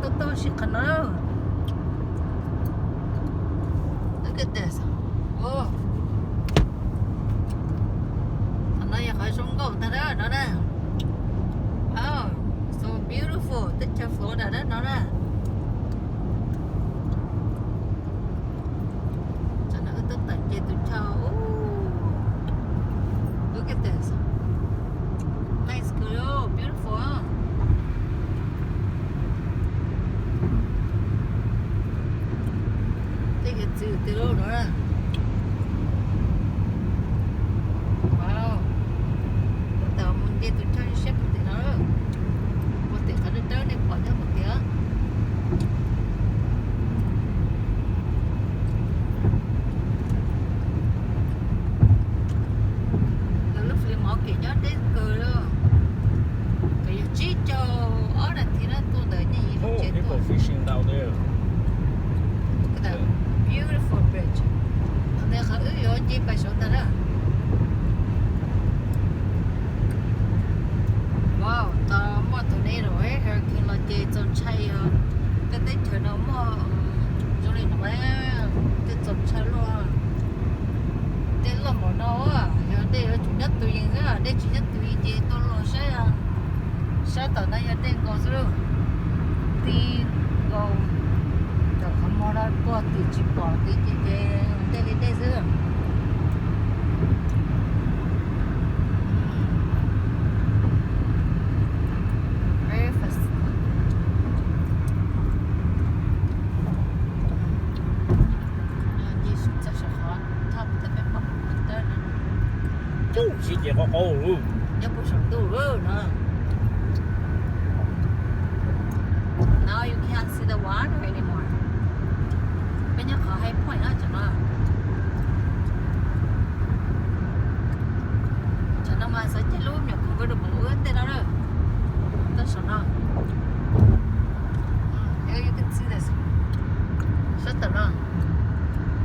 Tau tau sib qhov no. Look at this. Wow. Qhov no yog qhov zoo nkauj tag dab no na. Wow, so beautiful. Teb chaws Florida dab no na. Tam no wb twb tawm nce tus chaw. Look at this. Nice girl, beautiful. Tej hiav txwv twg lauj no. Wow. Tab tom mus nce tus chaw siab puag tim no. Puag tim qhov dawb dawb nej pom nyob puag tim. Lawv lub flea market nyob deb kawg li. Twb yog tsib caug ob nas this na tuaj ntawm nyiaj yim lub tsev tuaj. Beautiful bridge. Thaum ntawd qhov wb yuav nce pais saud ntag na. Wow, tau muaj tornado, hurricane los ces txaus ntshai yog tej teb chaws no muaj zoo li no, tej txaus ntshai luaj. Dej loj npaum no, yog dej yuav tsum nyob tus yees xwb, dej tsis nyob tus yees ces tau los saib, sab tom no yog dej nkaus xwb lauj. Tib nkaus, cov qhov muag no puag tim tsis pom tim ces dej li dej xwb. Sib ces qhov qau nyob puag saum ntuj no. Now you can't see the water anymore. Peb nyob qhov high point no, tsam no, tsam no mas xav caij lub nyuam convertible ua ntej no lawm. Tau saum no. Sab tom no,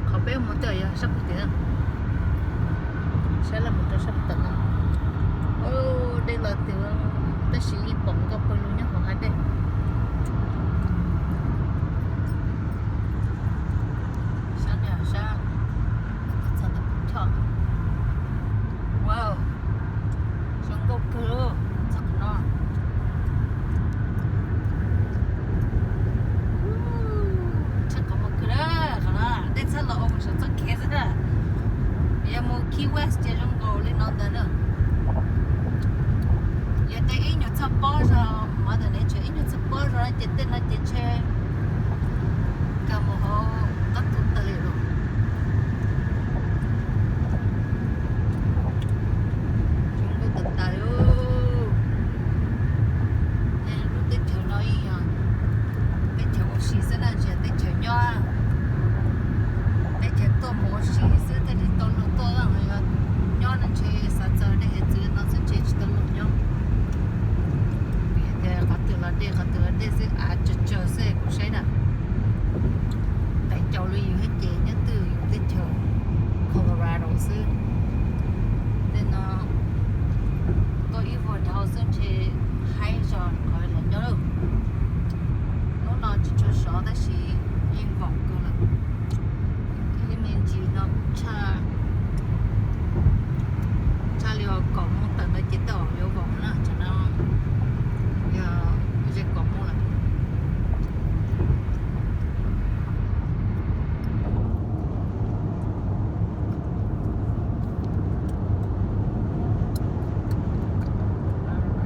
qhov peb mus twb yog sab puag tim. Saib los mus rau sab tom no. Dej los tiag, tab sis yeej pom nkauj pawg lug nyob hauv hav dej. Sab, sab, txog ntawm Phu Choj. Wow, zoo nkauj kawg txog qhov no. Tshaj qhov muag kawg na, qhov no dej txhaj los ua mus saum txoj kev xwb na. Yog mus Key West ces zoo nkaus li no ntag na. Yog tias ib nyuag txhoj pob zog, mother nature, ib nyuag txhoj pob zog ces tej no ces ntshe kawg mus hauv